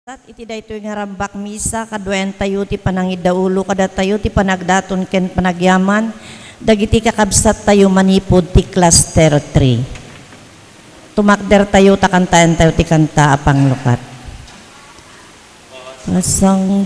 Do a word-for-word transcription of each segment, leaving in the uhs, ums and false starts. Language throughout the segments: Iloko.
Iti daytoy nga rambak misa, kaduaentayo ti panangidaulo kadatayo ti panagdaton ken panagyaman dagiti kakabsattayo manipud ti Cluster three. Tumakdertayo ta kantaentayo ti kanta a panglukat. Pasang-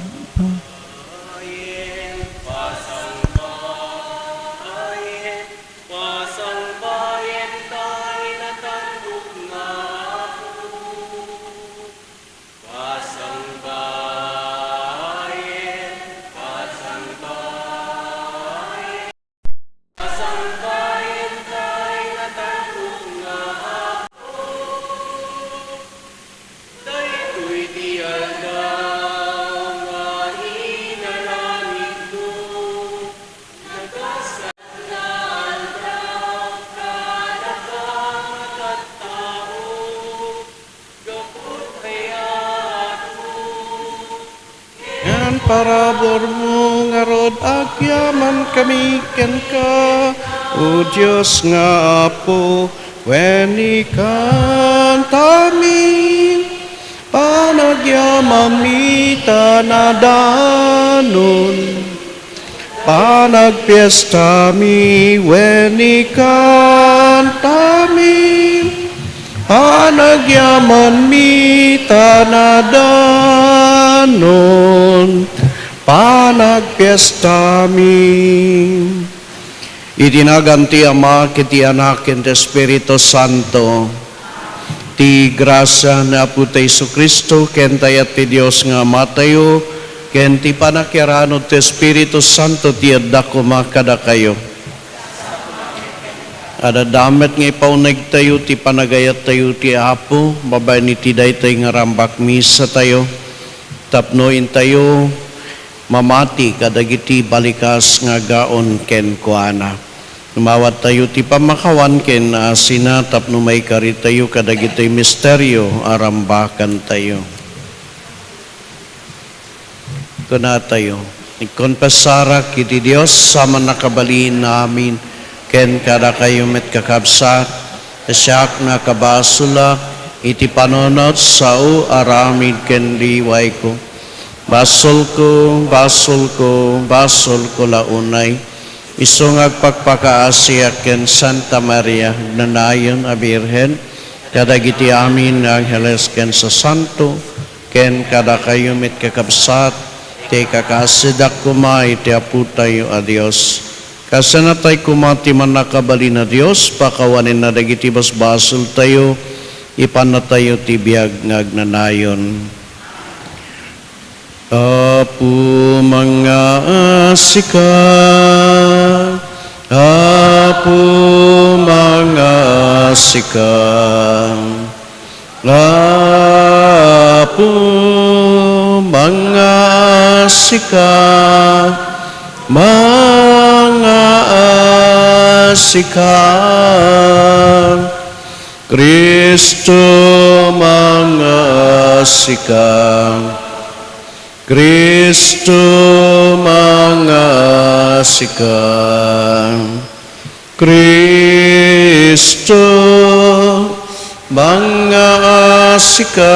Ngem paraburmo ngarud, agyamankami kenka, O Dios nga Apo, wen ikantami panagyamanmi ta nadanon. Panagpiestami wen ikantami, panagyamanmi ta nadanon, panagpiestami. Iti nagan ti Ama, ken ti Anak, ken ti Espiritu Santo. Ti grasia ni Apotayo Jesu-Cristo, ken ti ayat ti Dios nga Amatayo, ken ti pannakiaranod ti Espiritu Santo ti adda koma kadakayo. Adda met nga ipaunegtayo ti panagayattayo ti Apo babaen iti daytoy nga rambak misatayo, tapno intayo mamati kadagiti balikas nga aggaon kenkuana. Imawattayo ti pammakawan ken asina tapno maikaritayo kadagiti misterio a rambakantayo. Kunatayo, "Nagkonfesarak iti Dios a Mannakabalin amin, ken kadakayo met, kakabsat, ta siak nakabasolak iti panunot, sao, aramid, ken liwayko." Basolko, basolko, basolko la unay. Isu nga agpakpakaasiak ken Santa Maria, agnanayon a Birhen, kadagiti amin nga angheles ken sasanto, ken kadakayo met, kakabsat, ti kakaasidak koma iti Apotayo a Dios. Kasanatayo koma ti Mannakabalin a Dios, pakawanenna dagiti basbasoltayo, ipannatayo ti biag nga agnanayon. Apo, mangngaasika. Apo, mangngaasika. Apo, mangngaasika. Mangngaasika. Cristo, mangngaasika. Cristo, mangngaasika. Cristo, mangngaasika.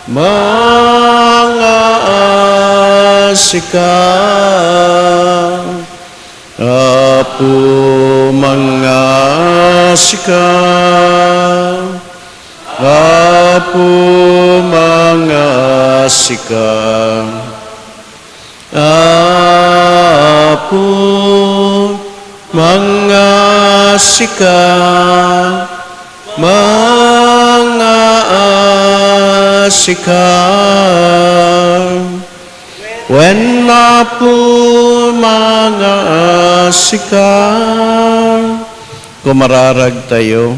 Mangngaasika. Apo, mangngaasika. Apo, mangngaasika. Apo, mangngaasika. Mangngaasika. Wen, Apo, mangngaasika. Kumararagtayo.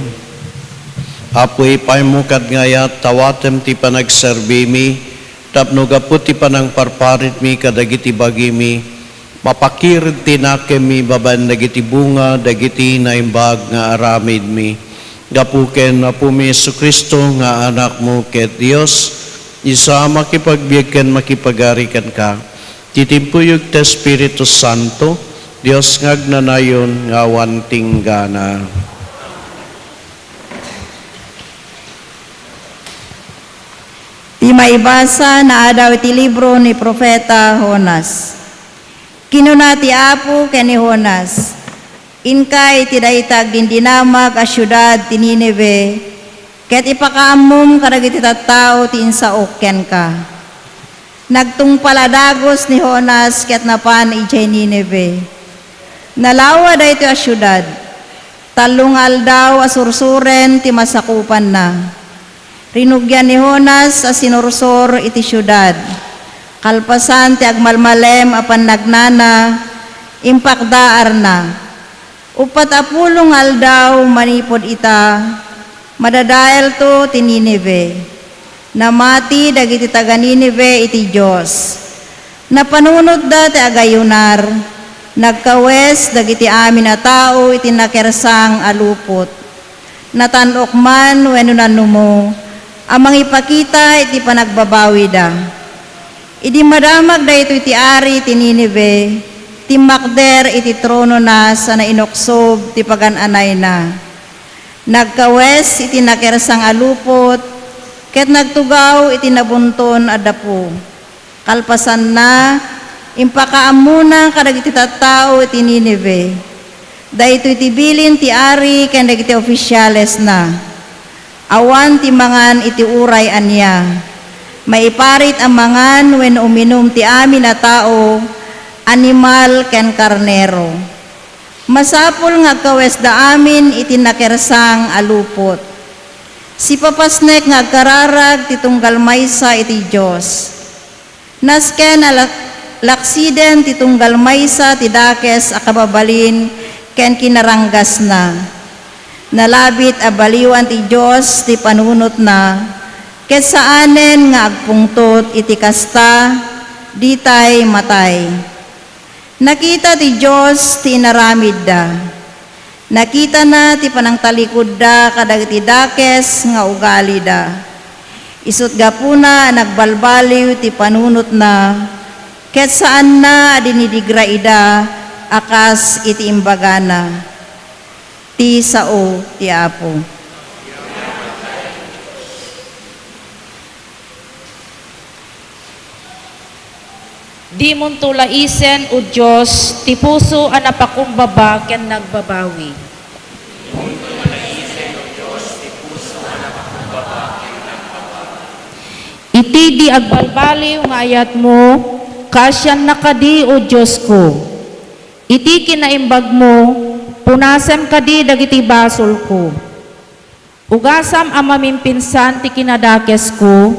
Apo, ipaymo kad nga ayat, awatem ti panagserbimi, tapno gapu ti panangparparitmi kadagiti bagimi, mapakired ti nakemmi babaen dagiti bunga dagiti naimbag nga aramidmi. Gapu ken Apomi Jesu-Cristo nga Anakmo ket Dios, isu a makipagbiag ken makipagari kenka, ti timpuyo iti Espiritu Santo, Dios nga agnanayon nga awan tinggana. Ti maibasa naadaw iti libro ni Profeta Jonas. Kinuna ti Apo ken ni Jonas, "Inka iti dayta agdindinamag a siudad ti Ninive, ket ipakaammom kadagiti tattao ti insaok kenka." Nagtungpal a dagus ni Jonas ket napan idiay Ninive. Nalawa daytoy a siudad. Tallo nga aldaw a sursuren ti masakupanna. Rinugian ni Jonas a sinursor iti siudad. Kalpasan ti agmalmalem a pannagnana, impakdaarna. Uppat a pulo nga aldaw manipud ita, madadaelto ti Ninive. Namati dagiti taga-Ninive iti Dios. Napanunotda ti agayunar, nagkawes dagiti amin a tao iti nakersang a lupot. Natan-ok man wenno nanumo a mangipakita iti panagbabawida. Idi madamag daytoy ti ari ti Ninive, timmakder iti tronona sa nainuksob ti pagan-anayna. Nagkawes iti nakersang a lupot ket nagtugaw iti nabunton a dapo. Kalpasanna, impakaammona kadagiti tattao iti Ninive. Daytoy ti bilin ti ari ken dagiti ofisialesna. Awan ti mangan iti uray ania. Maiparit a mangan wenno uminum ti amin a tao, animal ken karnero. Masapul nga agkawesda amin iti nakersang a lupot. Sipapasnek nga agkararag ti tunggal maysa iti Dios. Nasken a lak-, laksiden ti tunggal maysa ti dakes a kababalin ken kinaranggasna. Nalabit a baliwan ti Dios ti panunotna, ket saanen nga agpungtot iti kasta, ditay matay. Nakita ti Dios ti inaramidda. Nakitana ti panangtalikudda kadagiti dakes nga ugalida. Isut' gapuna a nagbalbaliw ti panunotna, ket saanna a dinidigra ida a kas iti imbagana. Ti sao ti Apo. Dimonto laisen, O Dios, ti puso a napakumbaba ken nagbabawi. Iti di agbalbaliw nga ayatmo, kaasianna kadi, O Diosko. Iti kinaimbagmo, punasem kadi dagiti basolko. Ugasam a mamimpinsan ti kinadakesko,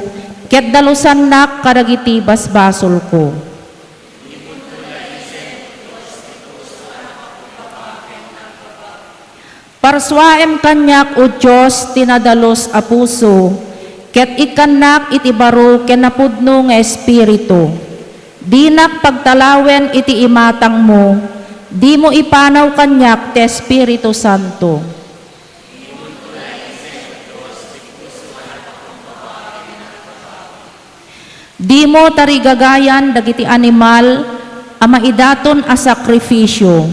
ket dalusannak kadagiti basbasolko. Parsuaem kaniak, O Dios, ti nadalus a puso, ket ikkannak iti baro ken napudno nga espiritu. Dinak pagtalawen iti imatangmo, dimo ipanaw kaniak ti Espiritu Santo. Dimo tarigagayan dagiti animal a maidaton a sakrifisio.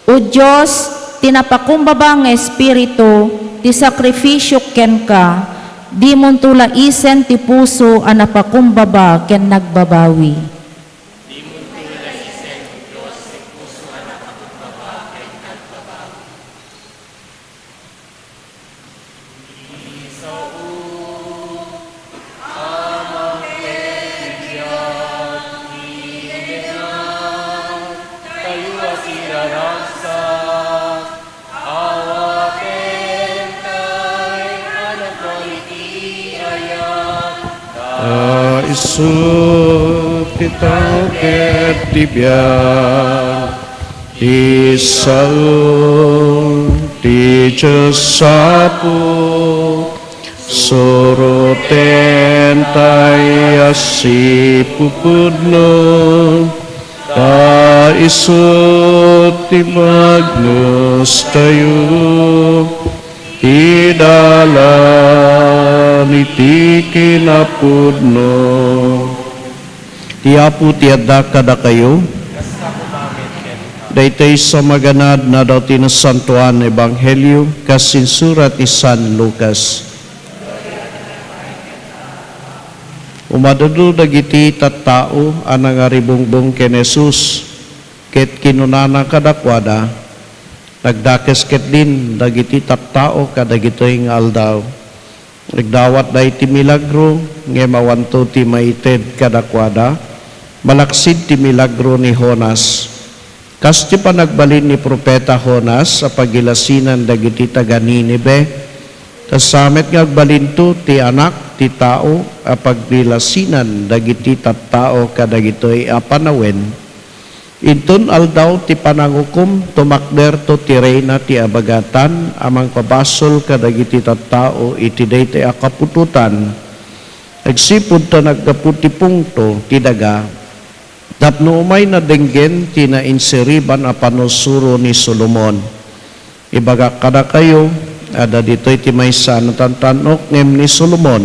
O Dios, ti napakumbaba nga Espiritu, ti sakrifisiok kenka, dimonto laisen ti puso a napakumbaba ken nagbabawi. Ta isu ti tao ket ti biag. Ti sao ti Dios Apo, surotentayo a sipupudno, ta isu ti magnustayo, ti dalan iti kinapudno. Ti Apo ti adda kadakayo. Daytoy sa maganad, nadaw ti Nasantoan Ebanghelio kas insurat ni San Lucas. Umadudo dagiti tattao a nangaribungbong ken Jesus, ket kinunana kadakuada, "Nagdakes ketdin dagiti tattao kadagitoy nga aldaw. Nagdawatda iti milagro, ngem awanto ti maited kadakuada, malaksid ti milagro ni Jonas." Kas ti panagbalin ni profeta Jonas a pagilasinan dagiti taga-Ninive, kasta met nga agbalinto ti Anak ti Tao a pagilasinan dagiti tattao kadagitoy a panawen. Inton Aldaw ti Panangukom, tumakderto ti Reyna ti abagatan a mangpabasol kadagiti tattao iti daytoy a kaputotan, agsipud ta naggapu ti pungto ti daga. Tapno umayna denggen ti nainsiriban a pannursuro ni Solomon. Ibagak kadakayo, adda ditoy ti maysa a natantan-ok ngem ni Solomon.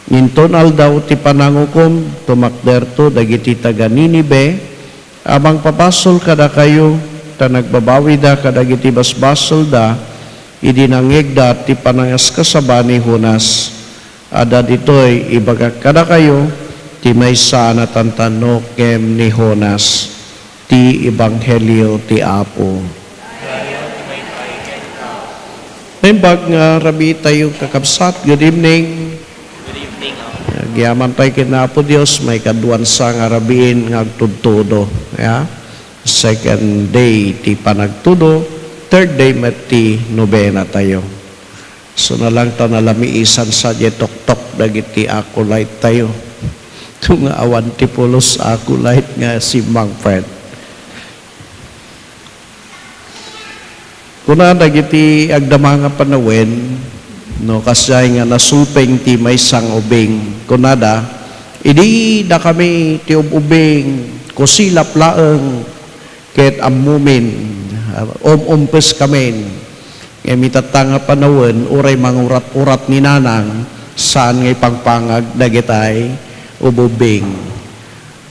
Inton Aldaw ti Panangukom, tumakderto dagiti taga-Ninive a mangpabasol kadakayo, ta nagbabawida kadagiti basbasolda idi nangngegda ti panangaskasaba ni Jonas. Adda ditoy ibagak kadakayo ti maysa a natantan-ok ngem ni Jonas, ti ebanghelio ti Apo. Naimbag nga rabii tayo, kakabsat. Good evening. Good evening, oh. Agyaman tayo ken Apo Dios, maikadua nga rabiin nga agtudtudo. Ya? Second day ti panagtudo, third day met ti nobena tayo. So na lang ta nalamiisan sa diay toktok dagiti acolyte tayo. Ito nga awan ti pulos acolyte nga simmangpet. Kuna dagiti agdama nga panawen, no, kasdiay nga nasupeng ti maysa nga ubing, kunada, "Idi dakami ti ub-ubing, kusilap laeng." Ket ammomin, um-, umpeskamin. Ngem itatta nga panawen, uray mangurat-urat ni Nanang, saan nga ipangpangag dagitay ububing.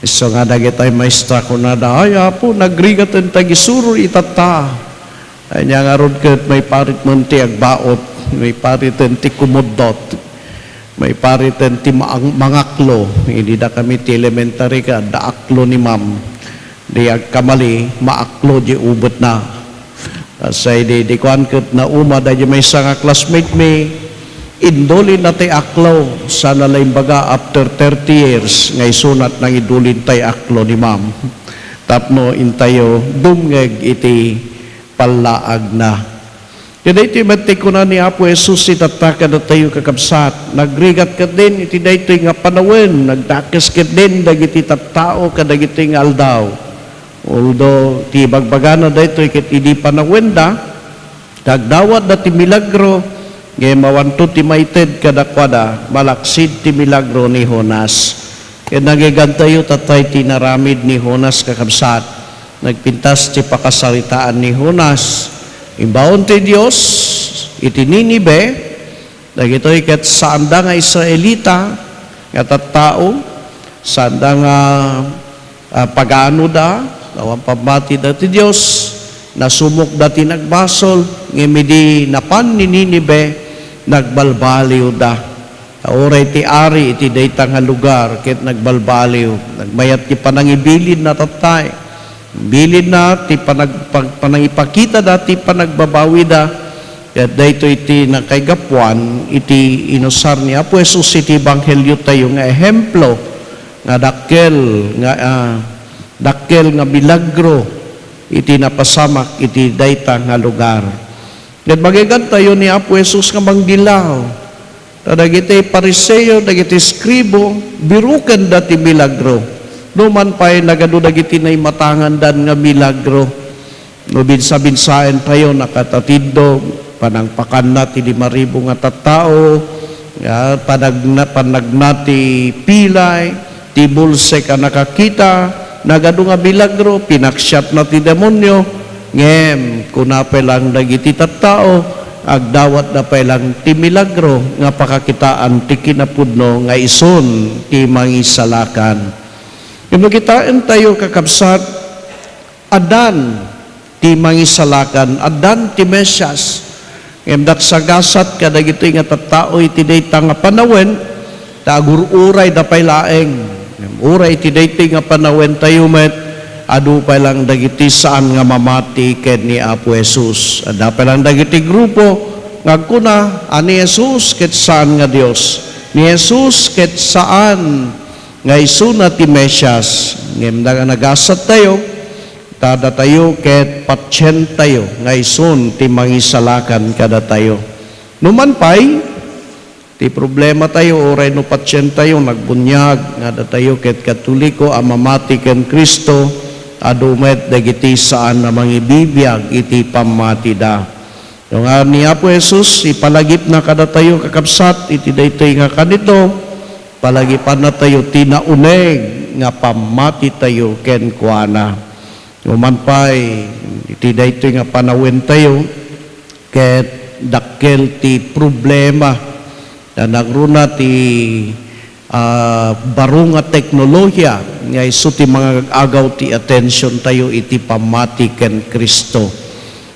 Isu nga dagitay maestra kunada, "Ay, Apo, nagrigaten ta gisuro itatta." Ania ngarud ket maiparit men ti agbaot, maipariten ti kumuddot, maipariten ti maang-, mangaklo. Idi dakami ti elementary ket adda aklo ni ma'am. Di agkamali, maaklo di ubetna. Kasdiay di, di kuan ket nauma daydi maysa nga classmate mi, indulinna ti aklo, sana la imbaga after thirty years nga isunat nangidulin tay aklo ni ma'am. Tapno intayo dumngeg iti pallaagna. Ket daytoy met ti kuna ni Apo Jesus itatta kadatayo, kakabsat, nagrigat ketdin iti daytoy nga panawen, nagdakes ketdin dagiti tattao kadagitoy nga aldaw. Although ti ibagbagana daytoy ket idi panawenda, nagdawatda ti milagro, ngem awanto ti maited kadakuada, malaksid ti milagro ni Jonas. Ket nagegantayo tattay ti inaramid ni Jonas, kakabsat. Nagpintas ti pakasaritaan ni Jonas. Imbaon ti Dios iti Ninive, dagitoy ket saanda nga Israelita nga tattao, saanda nga, ah, paganoda, awan pammatida ti Dios, nasumokda ti nagbasol, ngem idi napan ni Ninive, nagbalbaliwda. Ta uray ti ari iti dayta nga lugar ket nagbalbaliw, nagmayat ti panangibilin na tattay. Bilin na ti panag-, pag-, panangipakita da ti panagbabawida, ket daytoy ti nakaigapuan iti inusar ni Apo Jesus iti ebanghelio tayo nga ehemplo nga dakkel nga, ah, dakkel nga milagro iti napasamak iti dayta nga lugar. Ket magegantayo ni Apo Jesus nga manggilaw. Ta dagiti Fariseo, dagiti eskribo, birukenda ti milagro. Numan pay nagadu dagiti naimatangandan nga milagro. No binsa-binsaentayo, nakatatindog, panangpakanna ti lima ribu nga tattao, ya, panagna-, panagna ti pilay, ti bulsek a nakakita, nagadu nga milagro, pinaksiatna ti demonio, ngem kuna pay lang dagiti tattao, agdawatda pay lang ti milagro nga pakakitaan ti kinapudno nga isun ti Mangisalakan. Ngem no kitaentayo, kakabsat, addan ti Mangisalakan, addan ti Mesias. Ngem nagsagasat kadagitoy nga tattao iti dayta nga panawen, Ta agur-urayda pay laeng. Uray iti daytoy nga panawentayo met, adu pay lang dagiti saan nga mamati ken ni Apo Jesus. Adda pay lang dagiti grupo nga agkuna a ni Jesus ket saan nga Dios. Ni Jesus ket saan nga isuna ti Mesias. Ngem da-, nagasat tayo, ta datayo ket patientayo nga isun ti mangisalakan kadatayo. Numan pay, ti problematayo, uray no patientayo, nagbuniag nga datayo ket Katoliko a mamati ken Cristo, adu met dagiti saan a mangibibiag iti pammatida. No nga ni Apo Jesus, ipalagipna kadatayo, kakabsat, iti daytoy nga kanito, palagipannatayo ti nauneg nga pammatitayo kenkuana. Numan pay, iti daytoy nga panawentayo, ket dakkel ti problema. Ta nagruna ti, ah, baro nga teknolohiya nga isu ti mangag-agaw ti atensiontayo iti pammati ken Cristo.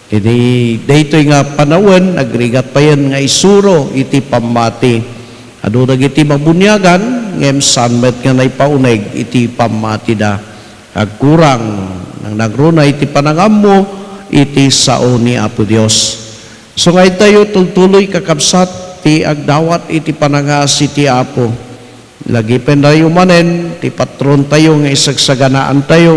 Iti daytoy nga panawen, agrigat payen nga isuro iti pammati. Adu dagiti mabuniagan, ngem saan met nga naipauneg iti pammatida. Agkurang, nang nagruna iti panangammo iti sao ni Apo Dios. Sungaytayo tultuloy, kakabsat, ti agdawat iti panangaasi ti Apo. Lagipentayo manen ti patrontayo nga isagsaganaantayo,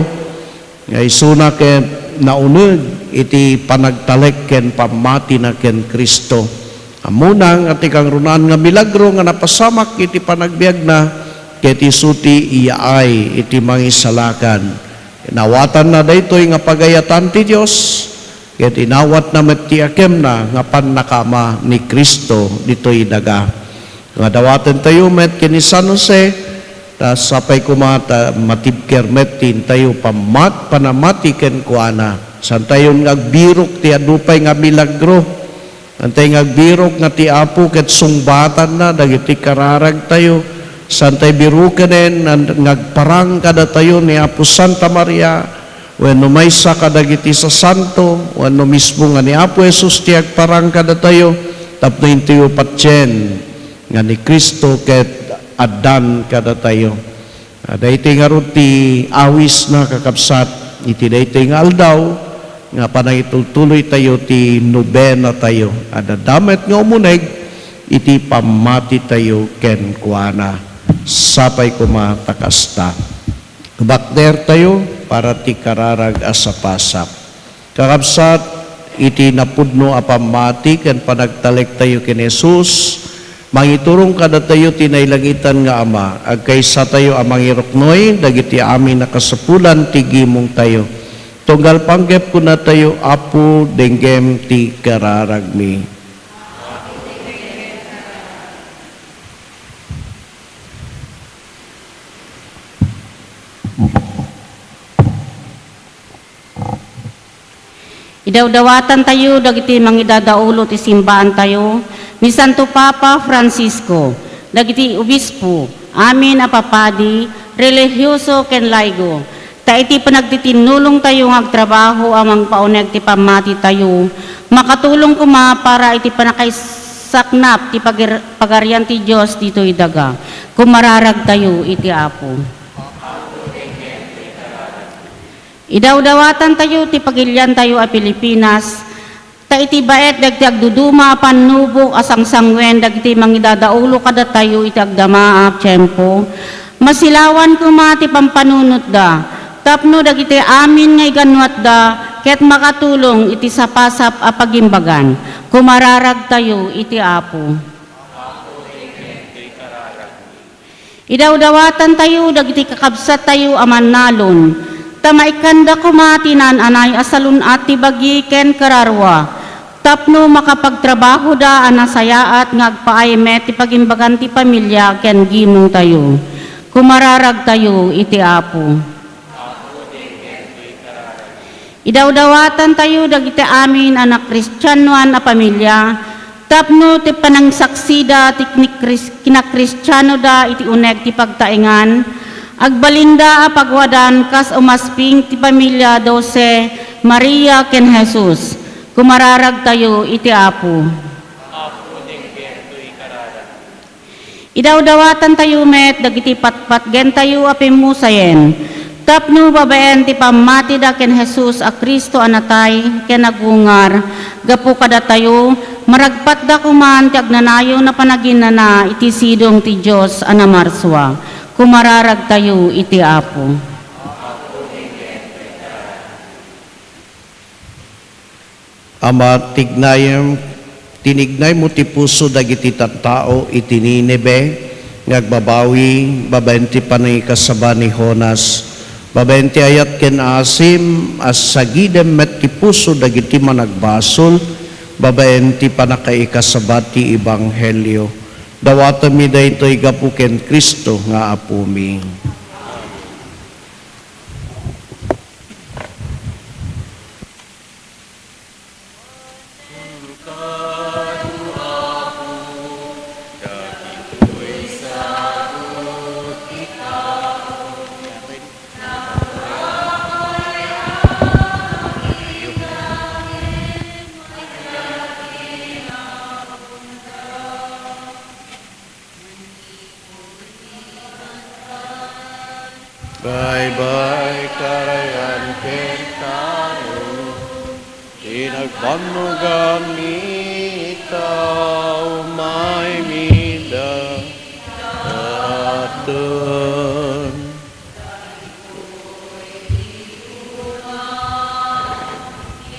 nga isuna ket nauneg iti panagtalek ken pammatina ken Cristo. Ammona nga ti kangrunaan nga milagro nga napasamak iti panagbiagna, ket isu ti iyaay iti mangisalakan. Inawatanna daytoy nga pagayatan ti Dios, ket inawatna met ti akemna nga pannakaama ni Cristo ditoy daga. Nga dawatentayo met ken ni San Jose, ta sapay koma ta matibker met ti intayo pammat-, panamati kenkuana. Santayon nga agbirok ti adu pay nga milagro. Santay nga agbirok nga ti Apo ket sungbatanna dagiti kararagtayo. Santay birokenen nga agparang kadatayo ni Apo Santa Maria, wenno maysa kadagiti sasanto, wenno mismo nga ni Apo Jesus ti agparang kadatayo, tapno intayo patien nga ni Cristo ket addan kadatayo. Ah, daytoy ngarud ti awisna, kakabsat, iti daytoy nga aldaw nga panangitultuloytayo ti nobenatayo. Adda met nga umuneg iti pammatitayo kenkuana. Sapay koma ta kasta. Bakdertayo para ti kararag a sapasap. Kakabsat, iti napudno a pammati ken panagtalektayo ken Jesus, mangiturong kadatayo ti nailangitan nga Ama. Agkaysatayo a mangiruknoy dagiti amin a kasapulan ti gimongtayo. Tunggal panggep kunatayo, Apo, denggem ti kararagmi. Idawdawatantayo dagiti mangidadaulo ti simbaantayo, ni Santo Papa Francisco, dagiti obispo, amin a papadi, relihioso ken laigo, ta iti panagtitinnulongtayo nga agtrabaho a mangpauneg ti pammatitayo, makatulong koma para iti pannakaisaknap ti pagir-, pagarian ti Dios ditoy daga. Kumararagtayo iti Apo. Idawdawatantayo ti pagiliantayo a Pilipinas, ta iti baet dagiti agduduma a pannubok a sangsangoen dagiti mangidadaulo kadatayo iti agdama a tiempo, masilawan koma ti pampanunotda tapno dagiti amin nga igannuatda ket makatulong iti sapasap a pagimbagan. Kumararagtayo iti Apo. Idawdawatantayo dagiti kakabsattayo a mannalon, ta maikkanda koma ti naan-anay a salun-at ti bagi ken kararua, tapno makapagtrabahoda a nasayaat nga agpaay met ti pagimbagan ti pamilia ken gimongtayo. Kumararagtayo iti Apo. Idawdawatantayo dagiti amin a nakristianoan a pamilia tapno ti panangsaksida ti knikris-, kinakristianoda iti uneg ti pagtaengan, agbalinda a paguadan kas umasping ti pamilia Jose, Maria, ken Jesus. Kumararagtayo iti Apo. Idawdawatantayo met dagiti patpatgentayo a pimmusayen, tapno babaen ti pammatida ken Jesus a Cristo a natay ken nagungar gapu kadatayo, maragpatda koman ti agnanayon a panaginana iti sidong ti Dios a namarsua. Kumararagtayo iti Apo. Ama, tignayem, tinignaymo ti puso dagiti tattao iti Ninive nga agbabawi babaen ti panangikasaba ni Jonas, babaen ti ayat ken asim a sagidem met ti puso dagiti managbasol babaen ti panakaikasaba ti ebanghelio. Dawatenmi daytoy gapu ken Cristo nga Apomi. Baybay karayan ken tao, ti nagbannogan ita, umaymida daton.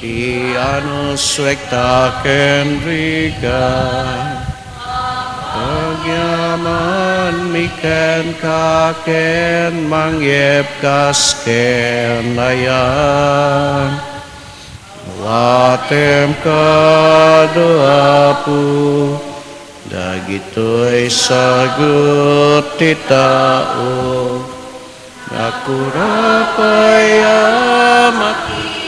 Ti anus, suekta ken rigat, agyamanmi kenka ken mangyep kas ken ayat. Awatem kadu, Apo, dagitoy sagut ti tao. Nakura pay a makita.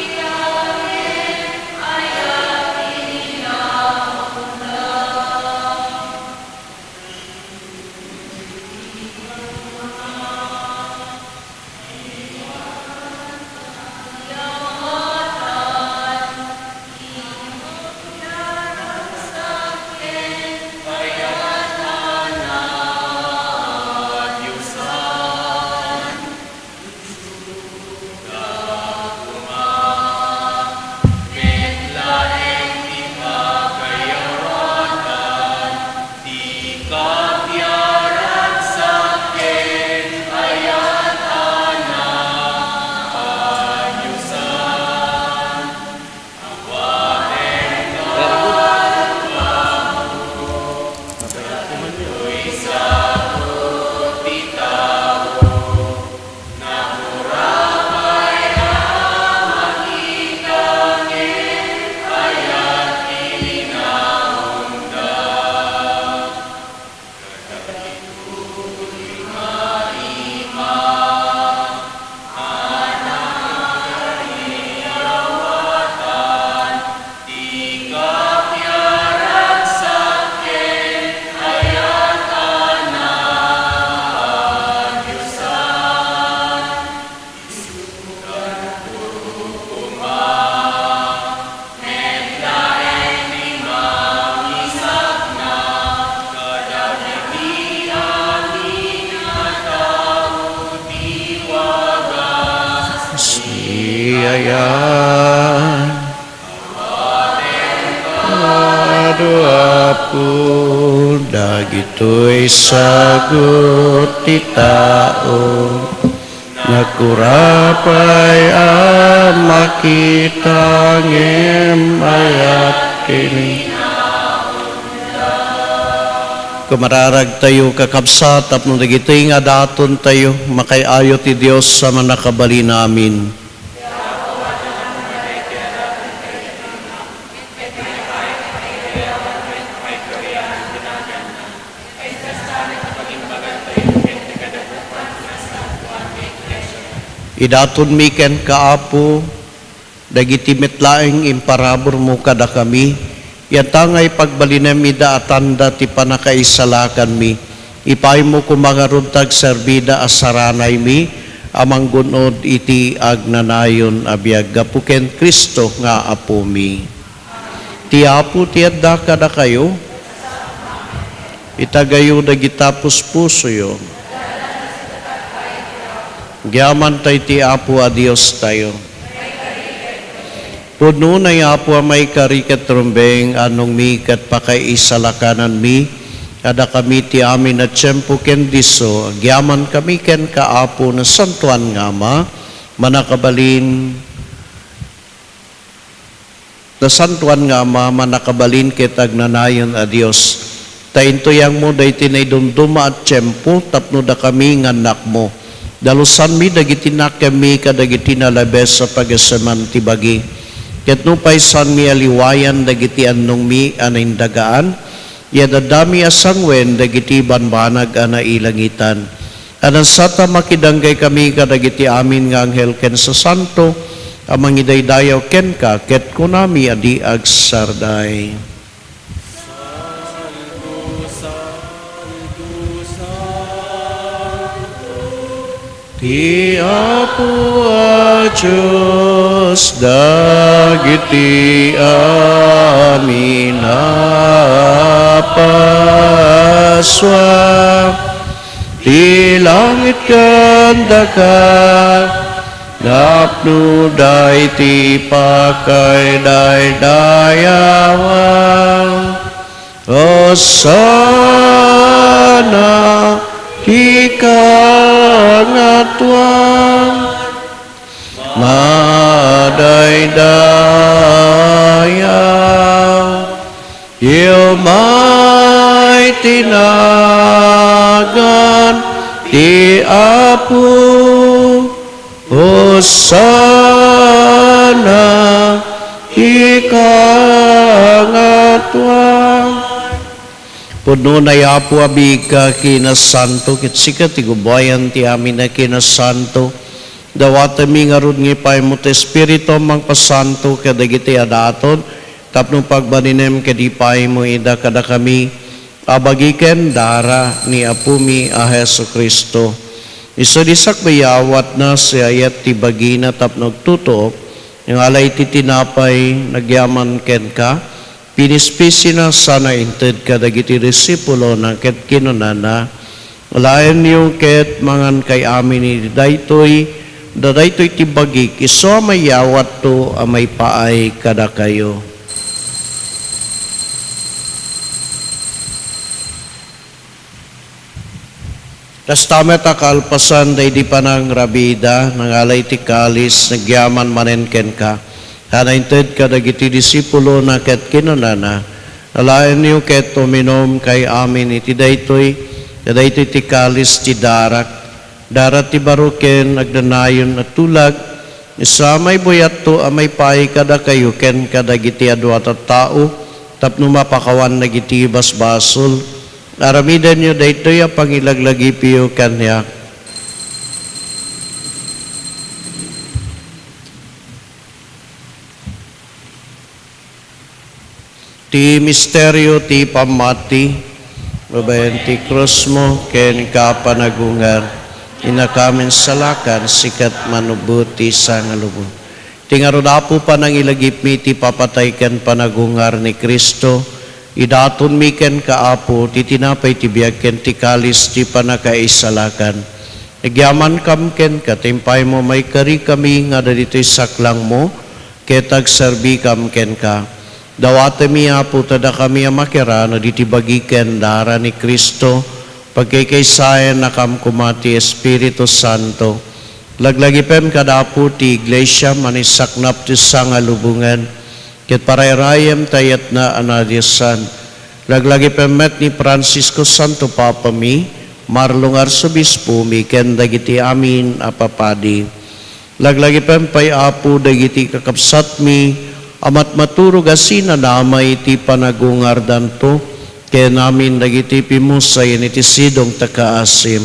Siayan. Adu, Apo, dagitoy sagut ti tao. Nakura pay a makita ngem ayat ti ni-. Kumararagtayo, kakabsat, tapno dagitoy nga datontayo, makaay-ayo ti Dios a Mannakabalin Amin. Idatonmi kenka, Apo, dagiti met laeng imparaburmo kadakami, yanta nga ipagbalinem ida a tanda ti pannakaisalakanmi. Ipaaymo koma ngarud ta agserbida a saranaymi a manggun-od iti agnanayon a biag gapu ken Cristo nga Apomi. Ti Apo ti adda kadakayo. Itagayo dagita puspusoyo. Agyaman tay ti Apo a Diostayo. Pudno nay Apo a maikari ket rumbeng, annongmi ket pakaisalakananmi, a dakami ti amin a tiempo ken disso, agyamankami kenka, Apo, nasantoan nga Ama, mannakabalin, Nasantoan nga Ama, mannakabalin ket agnanayon a Dios, ta intuyangmo daytoy naidumduma a tiempo tapno dakami nga annakmo. Dalusanmi dagiti nakemmi kadagiti nalabes a pagaseman ti bagi. Ket nupay saanmi a liwayan dagiti annongmi a naindagaan, iadaddami a sanguen dagiti bambanag a nailangitan. A nasatta, makidanggaymi kadagiti amin nga anghel ken sasanto a mangidaydayaw kenka, ket kunami a di agsarday. Ti Apo a Dios dagiti amin a parsua, ti langit ken daga, napnoda iti pakaidaydayawan. Hosanna ti kangatoan. Madaydayaw, umay ti nagan ti Apo. Hosanna ti kangatoan. Pudno nay Apo a biigka a kinasanto, ket sika ti gubayan ti amin a kinasanto. Dawatenmi ngarud nga ipaymo ti Espiritu a mangpasanto kadagiti adaton tapno pagbalinem ket ipaymo ida kadakami a bagi ken dara ni Apomi a Jesu-Cristo. Isu ti sakbayawatna, siak ti bagina tapno agtutuok, nangala iti tinapay, nagyaman kenka, pinispisina sana inted kadagiti disipulona ket kinunana, "Alaenyo ket mangankay amin iti daytoy, ta daytoy ti bagik, isu a mayawatto a maipaay kadakayo." Kasta met a kalpasan daydi panangrabida, nangala iti kalis, nagyaman manen kenka, a nainted kadagiti disipulona ket kinunana, "Alaenyo ket uminumkay amin iti daytoy, ta daytoy ti kalis ti darak, dara ti baro ken agnanayon a tulag, isu a maibuyatto a maipaay kadakayo ken kadagiti adu a tattao tapno mapakawan dagiti basbasol. Aramidenyo daytoy a pangilaglagipyo kaniak." Ti misterio ti pammati. Babaen ti krusmo ken ika a panagungar, innakam insalakan, sika met manubot ti sangalubong. Ti ngarud, Apo, panangilagipmi ti papatay ken panagungar ni Cristo, idatonmi kenka, Apo, ti tinapay ti biag ken ti kalis ti pannakaisalakan. Agyamankam kenka, ta impaymo a maikarikami nga adda ditoy saklangmo, ket agserbikam kenka. Dawatenmi, Apo, ta dakami a makiran iti bagi ken dara ni Cristo, pagkaykaysaennakam koma ti Espiritu Santo. Laglagipem kada Apo ti Iglesia, manisaknap ti sangalubongan, ket parayrayem ti ayatna a nadiosan. Laglagipem met ni Francisco, Santo Papami, Marlon nga Arsobispomi, ken dagiti amin a papadi. Laglagipem pay, Apo, dagiti kakabsatmi a matmaturog a sinanamay iti panagungardanto, ken amin dagiti pimusayen iti sidongta a kaasim.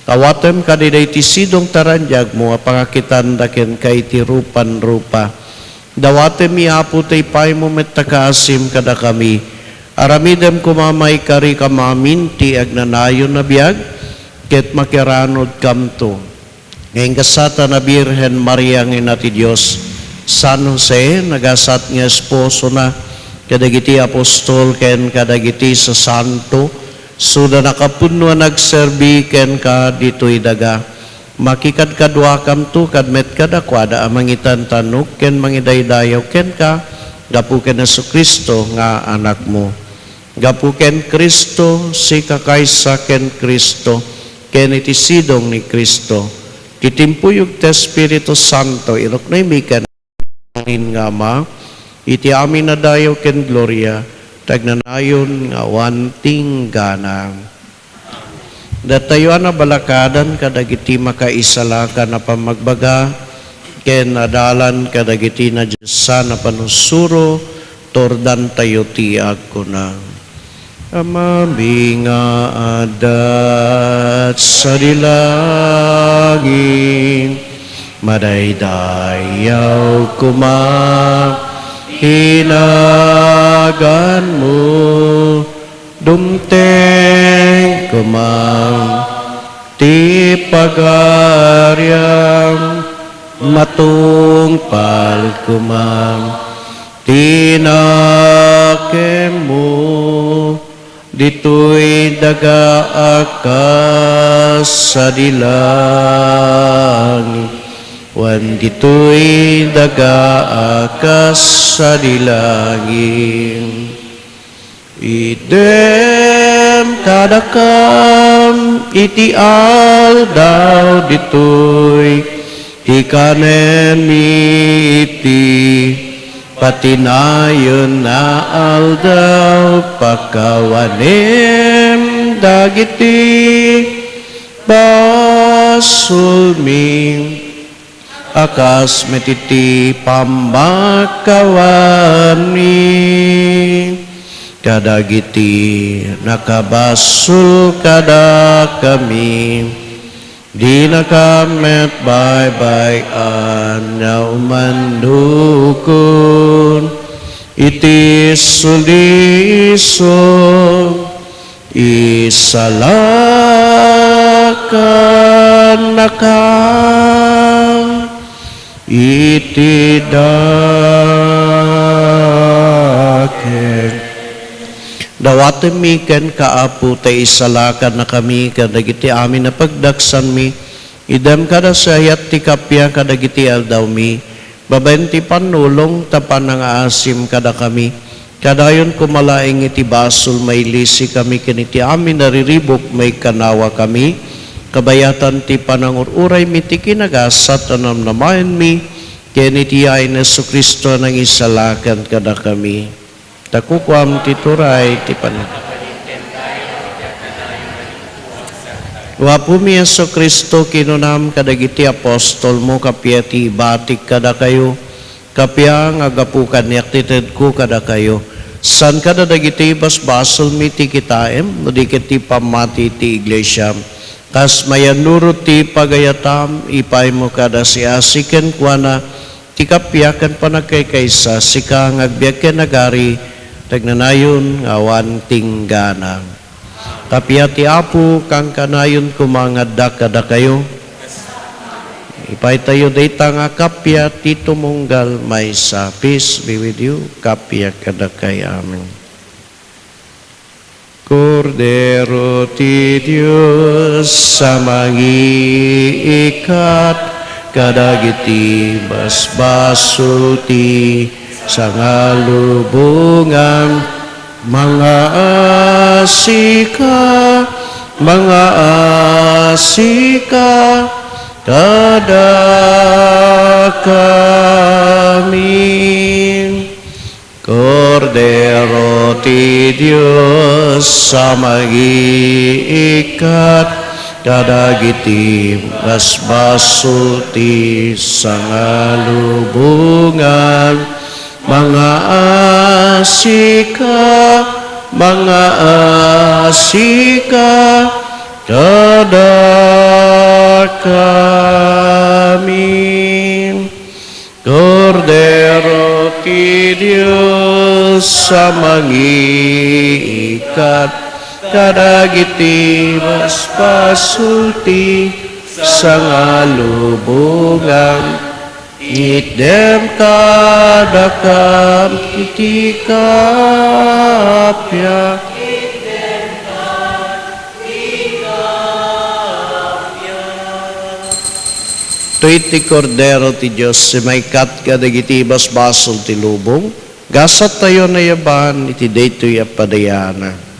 Awatem kadaydiay ti sidongta a raniagmo a pangakitanda kenka iti rupan-rupa. Dawatemmi, Apo, ta ipaymo met a kaasim kadakami. Aramidem koma a maikarikam amin ti agnanayon a biag, ket makiranudkamto. Nga ingasatan a Birhen Maria nga Ina ti Dios, San Jose, nagasat nga esposona, kadagiti apostol ken kadagiti sasanto, Isu da nakapunno a nagserbi kenka ditoy daga. Makikadkaduakamto kad met kadakuada a mangitantannog ken mangidaydayaw kenka gapu ken Jesu-Cristo nga Anakmo. Gapu ken Cristo, sika kaysa ken Cristo, ken iti sidong ni Cristo, iti impuyog ti Espiritu Santo, iruknoymi ken amin nga Ama, iti amin a dayaw ken gloria, ti agnanayon nga awan tinggana. Datayo a nabalakadan kadagiti makaisalakan a pammagbaga, ken adalan kadagiti nadiosan a panursuro, turdantayo ti agkuna: Amami nga adda sadi langit, madaydayaw koma ti naganmo, dumteng koma ti pagariam, matungpal koma ti nakemmo ditoy daga a kas sadi langit, wen ditoy daga a kas sadi langit. Itdem kadakam iti aldaw ditoy ti kanenmi iti patinayon a aldaw. Pakawanem dagiti basolmi a kas met iti pammakawanmi kadagiti nakabasol kadakami. Dinakam met baybay-an nga umandukon iti sulisog. Isalakannaka iti dakek. Dawatemmi kenka, Apo, ta isalakannakami kadagiti amin a pagdaksanmi. Itdem kada siak ti kappia kadagiti aldawmi, babaen ti pannulong ta panangaasim kadakami. Kadayon koma laeng iti basol, mailisikami ken iti amin a riribuk, maikkanawakami kabayatan ti panangur-uraymi ti kinagasat a namnamaenmi, ken iti yayen ni Jesu-Cristo a nangisalakan kadakami. Ta kukuam ti turay ti pan- O Apomi Jesu-Cristo, kinunam kadagiti apostolmo, kappia ti ibatik kadakayo, kappia nga gapu kaniak ti tedko kadakayo. Saan kada dagiti basbasolmi ti kitaem, no di ket ti pammati ti iglesiam. Kas mayannurot ti pagayatam, ipaymo kada siasik kenkuana ti kappia ken panagkaykaysa, sika nga agbiag ken agari, ti agnanayon nga awan tinggana. Kappia ti Apo, kankanayon koma nga adda kadakayo. Ipaytayo dayta nga kappia ti tumunggal maysa. Peace be with you. Kappia kadakay. Amen. Kordero ti Dios a mangiikkat kadagiti basbasol ti sangalubongan, mangaasika, mangaasika kadakami. Kordero ti Dios a mangiikkat kadagiti basbasol ti sangalubongan, mangaasika, mangaasika kadakami. Kordero ti Dios a mangiikkat kadagiti basbasol ti sangalubongan, itdem kadakam iti kappia. Daytoy ti Kordero ti Dios ti maikkat kadagiti basbasol ti lubong. Gasattayo a nayaban iti daytoy a padayanan.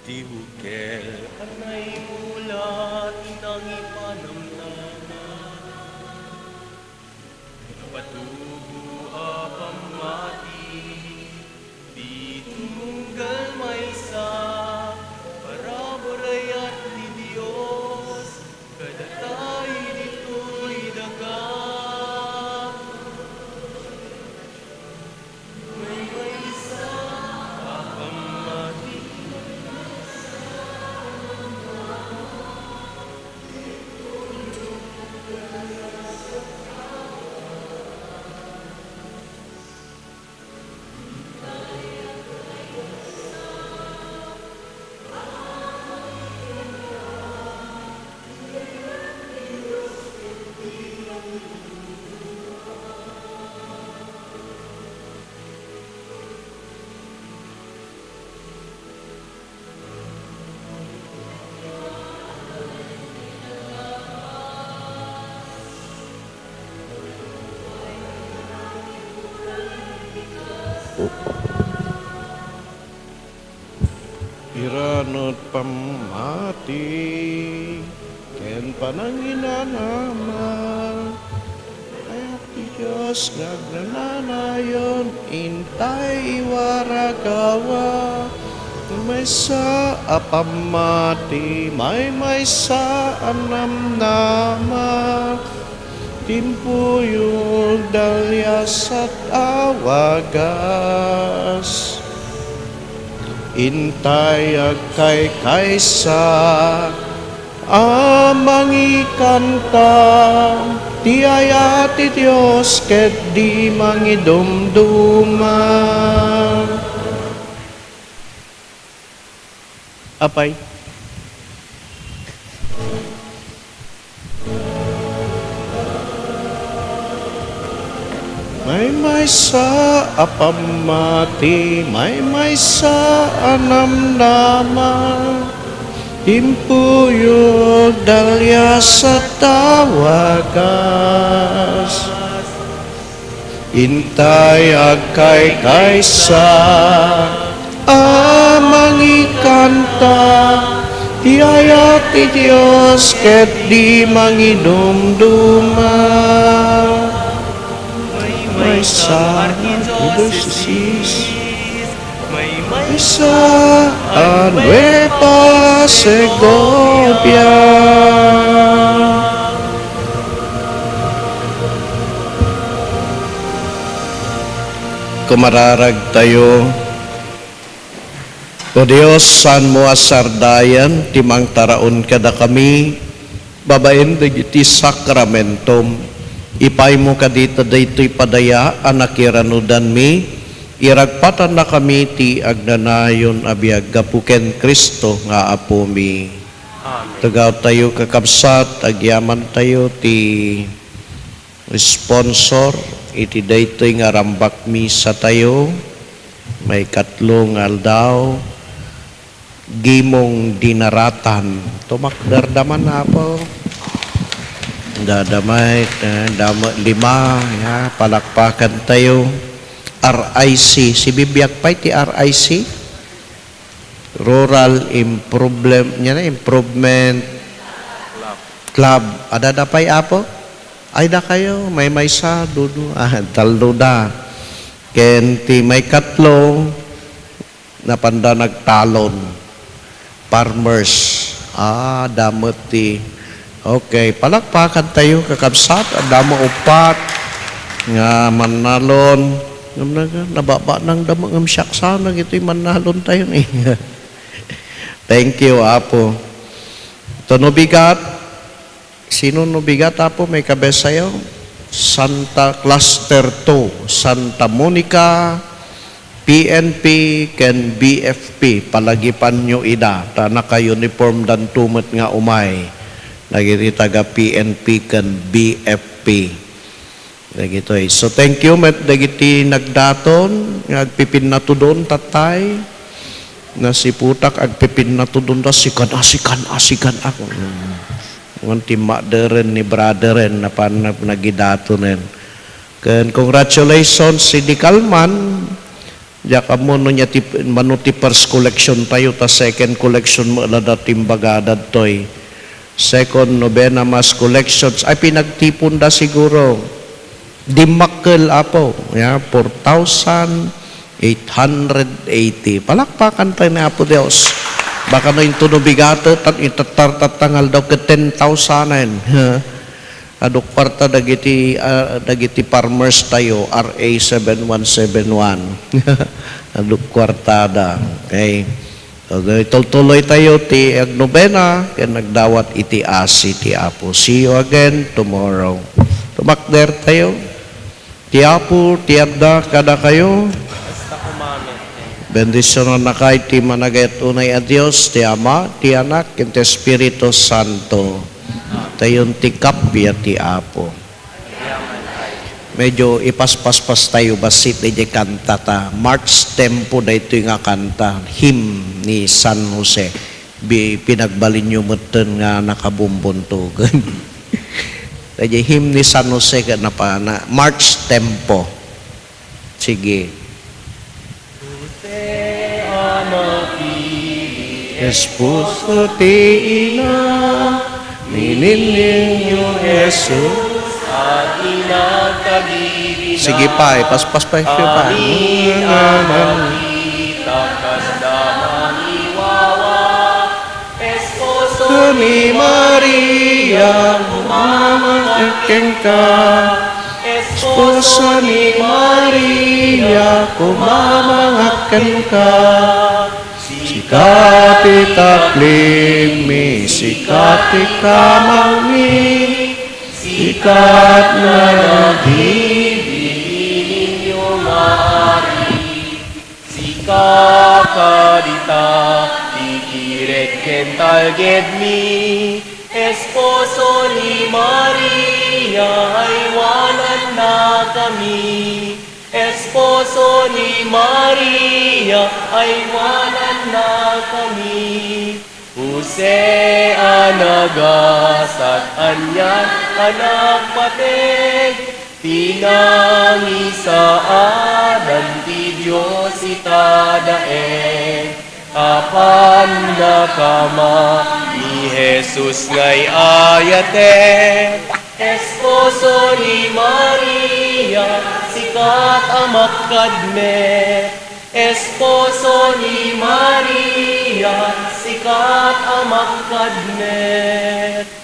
Ti bukel a naimula ti nangipanamnama, napatubo a pammati, di tumunggal maysa, paraburayat ti Dios, kadatayo ditoy daga. Piranut pammati ken pananginanama. Anak ti Dios nga agnanayon, intay iwaragawa. Maysa a pammati, maymaysa a namnama. Timpuyog, daliasat a wagas. Intay agkaykaysa a mangikanta ti ayat ti Dios ket di mangidumduma. Apay, maymaysa a pammati, maymaysa a namnama, timpuyog, daliasat a wagas. Intay agkaykaysa a mangikanta Ti ayat ti Dios ket di manginumduma. Maysa, Archdiocese. Maysa, Nueva Segovia. Kumararag tayo. O Dios, saanmo a sardayan ti mangtaraon kadakami babaen dagiti sakramentom. Ipaymo kadita daytoy padaya a nakiranudanmi, iragpatannakami ti agnanayon a biag gapu ken Cristo nga Apomi. Amen. Tugawtayo, kakabsat, agyamantayo ti sponsor iti daytoy nga rambak misa tayo, maikatlo nga aldaw, Gimong Dinaratan. Tumakder da man, Apo. Dadamay, eh, damo, lima, ya, palakpakan tayo. R I C, si bibiag pay ti R I C? Rural Improvement, niya na, Improvement Club. Adda pay, Apo? Ay, dakayo, maymaysa, dudu, ah, tallo da. Ken ti maikatlo, napanda nagtalon. Farmers. Ah, damo ti, okay, palakpakan tayo, kakabsat. Damo uppat nga mannalon. Ngem naga-, nababanang damo ngem siak sana iti mannalon tayo ni. Thank you, Apo. Ito no bigat, sino no bigat, Apo, may kabesayo? Santa Cluster two, Santa Monica, P N P, ken B F P, palagipanyo ida, ta naka-uniform danto met nga umay, dagiti taga P N P ken B F P. Dagitoy. So, thank you met dagiti nagdaton nga agpipinnatudon, tatay. Nasiputak, agpipinnatudon da, sikan, a, sikan, a, sikan, a. Mm. Ngon ti maderen ni braderen, napan nag-, nagidatonen. Ken congratulations, si Di Kalman. Diak ammo no nia ti, mano ti first collection tayo, ta second collection met la dati imbagada ditoy. Second novena mass collections. Ay, pinagtipon da siguro. Dimmakkel, Apo. Ya, four thousand eight hundred eighty. Palakpakan tayo ni Apo Dios. Baka no into no bigate, tan itattar tatta nga aldaw ket ten thousand. Adu kuarta dagiti, ah, dagiti farmers tayo, R A seven one seven one. Adu kuartada. Okay. Okay, tultuloy tayo ti agnobena ken nagdawat iti asi ti Apo. See you again tomorrow. Tumakder tayo. Ti Apo ti adda kadakayo. Basta kumanen. Bendisyonannakay ti managayat unay a Dios, ti Ama, ti Anak, ken ti Espiritu Santo. Tayon ti kappia ti Apo. Medyo ipaspaspas tayo bassit daydiay kanta ta. March tempo daytoy nga kanta. Hymn ni San Jose. Bi-, pinagbalinyo metten nga nakabumbuntogen. Daydiay hymn ni San Jose ket napana, March tempo. Sige. Jose a napili, esposo ti ina, nininniyo Jesus, a tinagkagidina. Sige pa, ipaspas pa, sige pa. Amin a makita, kasta mangiwawa. Esposo ni Maria, kumamangak kenka. Esposo ni Maria, kumamangak kenka. Sika ti taklimmi, sika ti kamangmi, sika ti nagbibilinyo nga ari. Sika kadita ti kirek ken talgedmi, esposo ni Maria, aywanannakami. Esposo ni Maria, aywanannakami. Jose a nagasat, anian a nagpateg, ti nangisaadan ti Dios ita daeg. Apan nakama ni Jesus nga ay-ayatek. Esposo ni Maria, sikat a makkadmet. Esposo ni Maria, sikat a makkadmet.